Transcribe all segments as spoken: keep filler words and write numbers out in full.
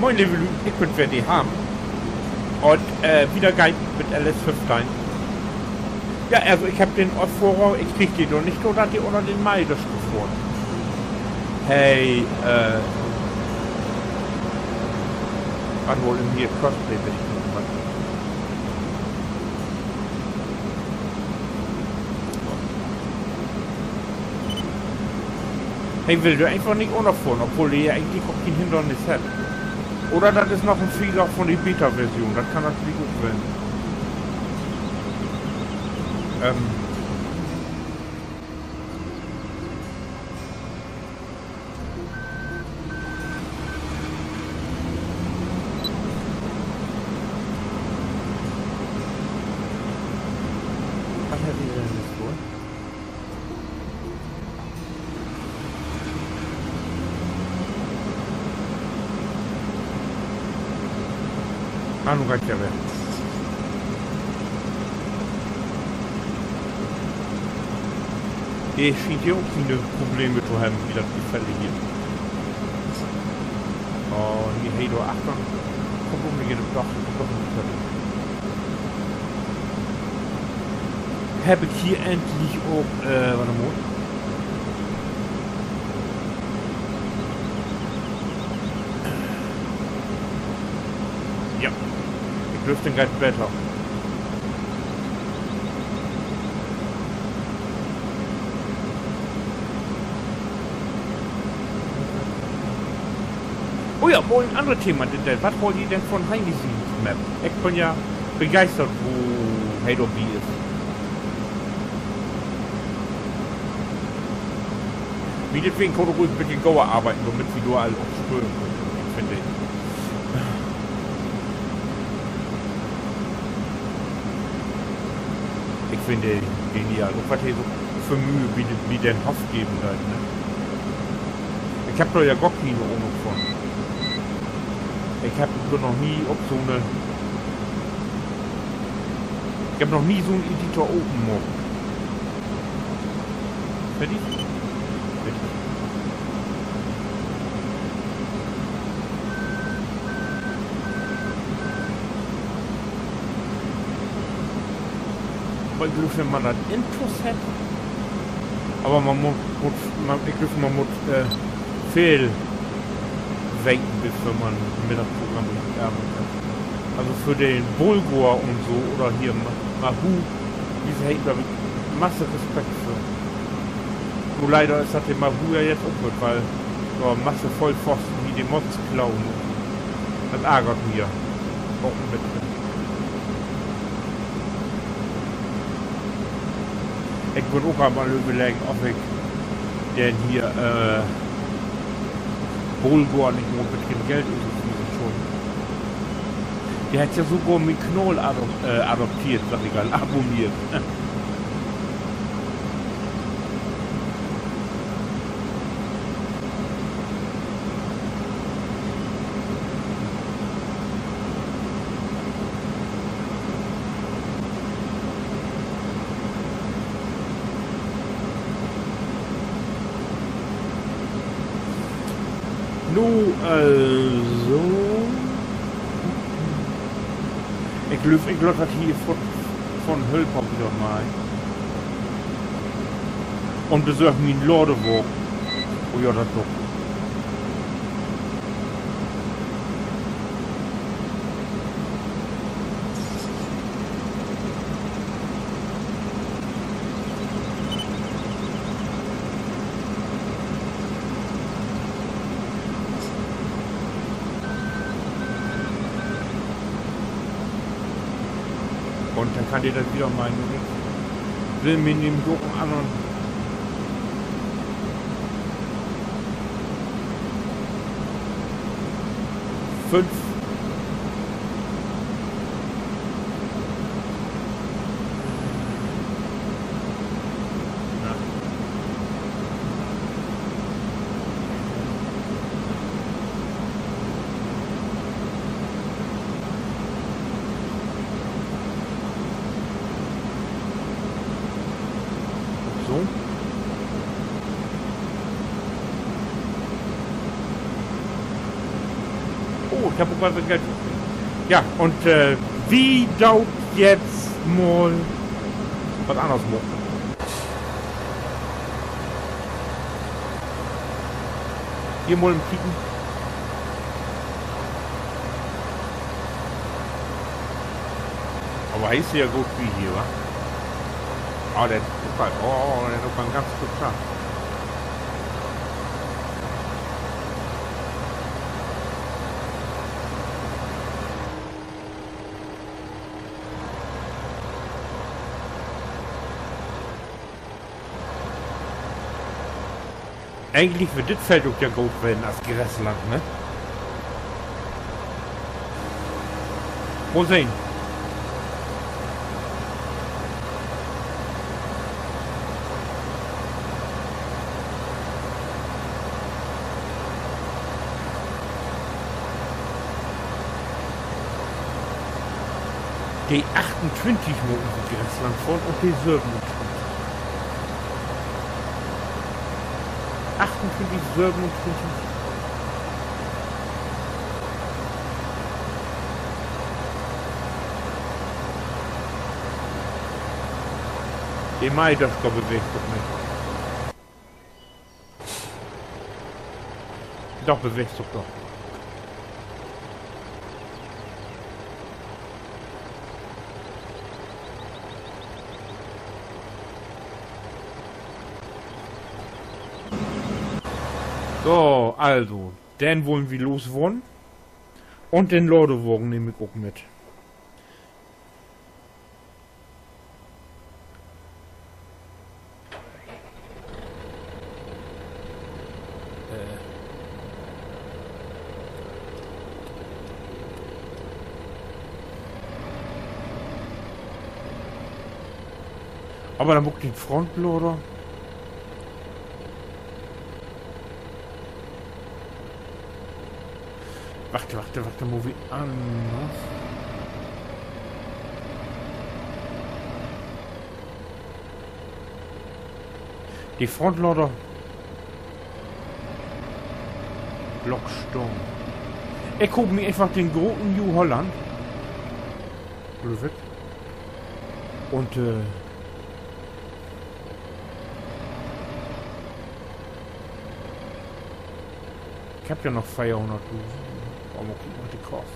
Moin, leve Lüüd, ik bün weer de Harm. Un, äh, wieder geiht mit L S föffteihn. Ja, also ik hebb den Affohrer, ik krieg de doch nich dor, dat de ünner den Mai dörstoht. Hey, äh, wat woll ik hier Cosplay, wenn ik noch wat. He will dor eenfach nich ünnerfohren, obwohl he ja egentlich ok keen Hindernis hett. Oder dat is noch en Fehler von de Beta-Version, dat kann natürlich ok ween. Ähm. Wat hett he denn nu vör? Ah, nu geiht ja weer. De schient hier ok siene Probleme to hebben, wie dat Gefälle hier. Oh, nee, hey, dor achtern kummt ok nich in de Dach, doch nich. Hebb ik hier endlich ok, äh, wat mal. Ja, ik glööv, den geiht beter. Oh ja, mal en anner Thema, denn, denn, wat hollt ji denn von Heini sien Map? Ik bün ja begeistert, wo he dorbi is. Mienetwegen kunn he ruhig en beten gauer arbeiden, dormit wi dor al op spölen köönt. Ik finn, ik finn de genial. Ok wat he so för Möh bi de, bi den Hoff geven deit, ne? Ik hebb dor ja gor keen Ahnung von. Ik hebb dor noch nie op so 'ne, ik hebb noch nie so 'n Editor open maakt. Fertig? Fertig. Aver ik glööv, wenn man dat intus hett, aver man mutt, mutt, man, ik glööv, man mutt, äh, veel weten, bevör man mit dat Programm richtig arbeidt. Also för den Bulgur un so oder hier Ma-, Mahu, disse heet, glööv ik, masse Respekt för. Nu leider is dat de Mahu ja jetzt ok mit, wiel dor masse Vollpfosten, de de Mods klauen. Dat argert mi ja ok en beten. Ik bün ok al mal överleggen, of ik denn hier, äh, Bulgur nich mal en beten Geld överwiesen schull. De hett ja sogor mien Kanaal adop-, äh, adopteert, segg ik al, abonneert. Nu, also. Ik glööv, ik glööv, dat hier von, von Hölper wieder mal. Un besorg mi en Ladewagen. Oh ja, dat doch. Un denn kann de dat wieder malen. Ik will mi nämlich ok en annern. Fünf. Na. So. Oh, ik heff ok wat Geld. Ja, un, äh, wi doot jetzt mal wat anners maken. Hier mal even kieken. Aver he is ja goot bi hier, wa? Oh, de hett ok al, oh, de hett ok al en ganz Stück Schaft. Egentlich wöör dit Feld ok ja goot ween as Grasland, ne? Mal sehn. De achtuntwintig maken wi Grasland vun un de sövenuntwintig. Achtuntwintig, sövenuntwintig. De Maidaschka beweegt sik nich. Doch, beweegt sik doch. So, also, den wullen wi loswarrn. Un den Ladewagen nehm ik ok mit. Aver denn mutt ik den Frontlader. Wacht, wacht, wacht, mutt wi anners. De Frontlader. Blockstang. Ik koop mi eenfach den groten New Holland. Glööv ik. Un, äh, ik heff ja noch veerhunnertdusend. Woll mal kieken, wat de kost.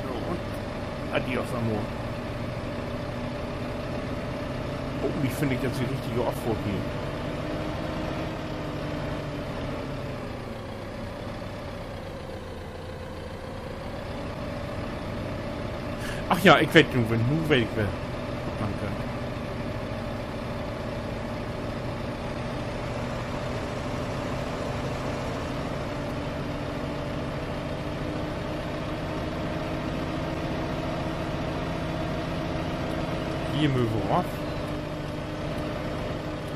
So, un adios, Amor. Hopentlich finn ik dat de richtige Affohrt hier. Ach ja, ik weet nu, nu weet ik weer. Danke. Hier mööt wi of.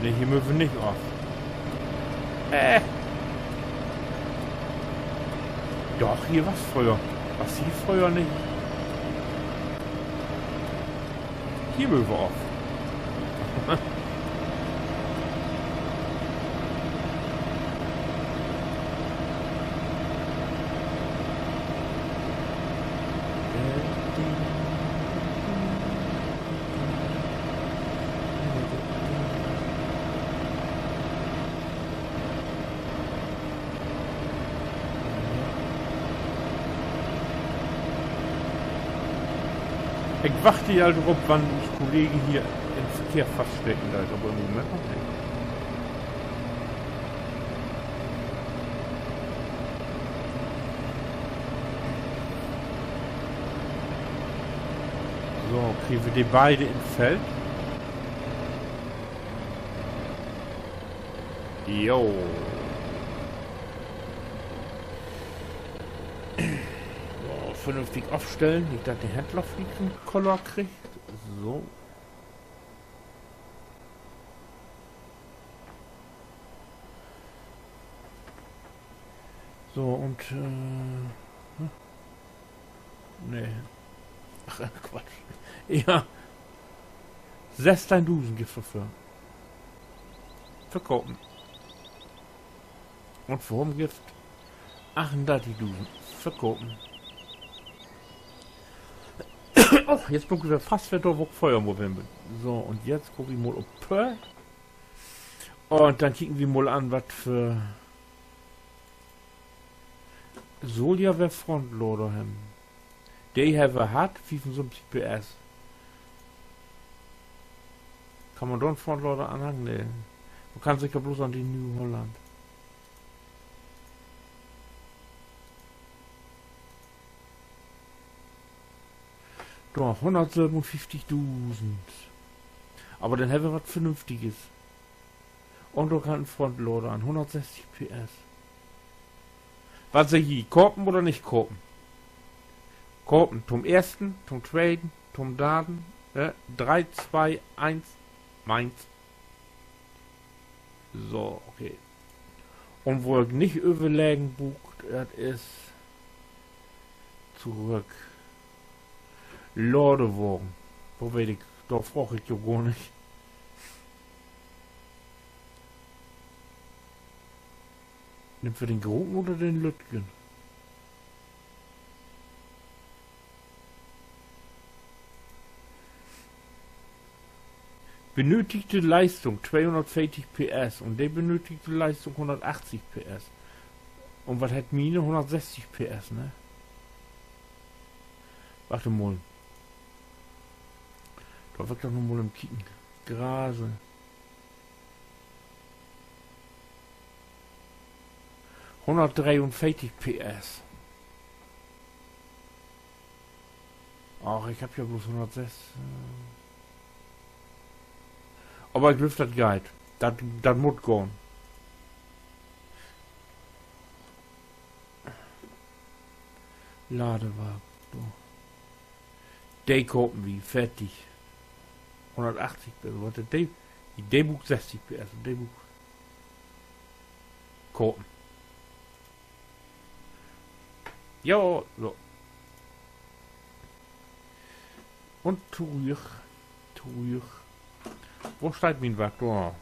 Nee, hier mööt wi nich of. Äh. Doch, hier was fröher. Was hier fröher nich? Hier mööt wi of. Ik wacht ja al dorop, wann uns Kollege hier in Verkehr faststeken deit, aver in'n Moment noch nich. So, kriegen wi de beide in't Feld? Jo. So, vernünftig ofstellen, nich dat de Händler fliegt en Koller kriggt. So. So, un, äh, hm? Nee. Ach, Quatsch. Ja. Sössteihndusend gifft dat för. Verkopen. Un Formgift achtundartigdusend. Verkopen. Och, jetzt bün ik weer fast weer dor, wo ik vörher mal ween bün. So, un jetzt kiek ik mal op Pearl. Un denn kieken wi mal an, wat för Soldier wi Frontlader hebben. De hebben wi hatt, fiefunsöventig P S. Kann man dor 'n Frontlader anhangen? Nee. Man kann seker blots an de New Holland. Dor, hunnertsövenunfieftigdusend. Aver denn hebben wi wat Vernünftiges. Un dor kann en Frontlader an, hunnertsesstig P S. Wat seggt ji, kopen oder nich kopen? Kopen, to'n eersten, to'n tweeden, to'n darden, äh, dree, twee, eens, meins. So, okay. Un wo ik nich överleggen bruuk, dat is torüch. Ladewagen. Wo weet ik, dor fraag ik jo gor nich. Nehmt wi den groten oder den lüttjen? Benötigte Leistung tweehunnertveertig P S un de benötigte Leistung hunnertachtzig P S. Un wat hett miene? Hunnertsesstig P S, ne? Wacht mal. Dor will ik doch noch mal even kieken. Garage. Hunnertdreeunveertig P S. Ach, ik heff ja bloots hunnertsess. Aver ik glööv, dat geiht. Dat, dat mutt gahn. Ladewagen, so. De kopen wi, fertig. Hunnertachtzig P S, wat hett de? De bruukt sesstig P S, de bruukt kopen. Jo, so. Un torüch. Torüch. Wo steiht mien Wagen? Dor.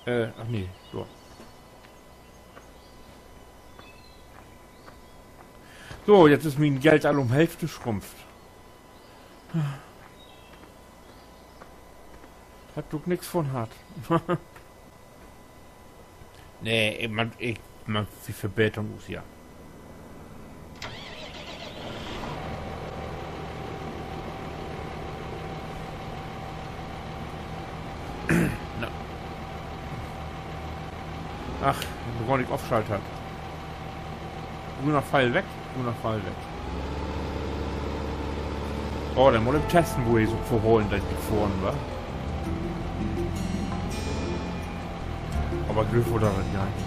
Äh, ach nee, so. So, jetzt is mien Geld al üm Hälfte schrumpft. Hett ok nix von hatt. Nee, ik, man, ik, man, wi verbetert us ja. Na. Ach, wo ik afschalt heff. Gröner Pfeil weg, gröner Pfeil weg. Oh, denn mutt ik testen, wo he sik verhollen deit, de vörn, wa? Aver ik glööv woll, dat dat geiht.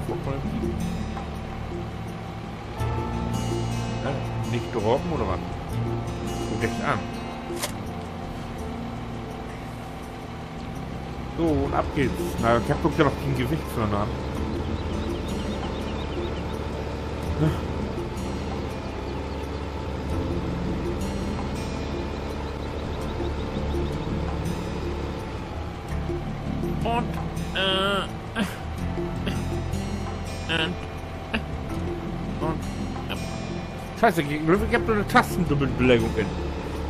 Guck mal. Ja, nich drapen, oder wat? Guck nix an. So, un af geht's. Na, ik heff doch ja noch keen Gewicht för, ne? Un, äh, un, un, ja. Scheiße, ik glööv, ik heff dor 'ne Tastendubbelbelegung in.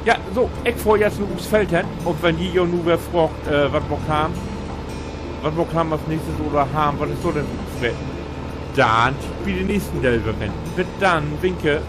Ja, so, ik fohr jetzt na us Feld hen. Un wenn ji jo nu weer fraagt, äh, wat maakt wi, wat maakt wi as nächstes oder wi, wat is so denn för us? Denn bi den nächsten Deel weer rin. Bit denn, winke.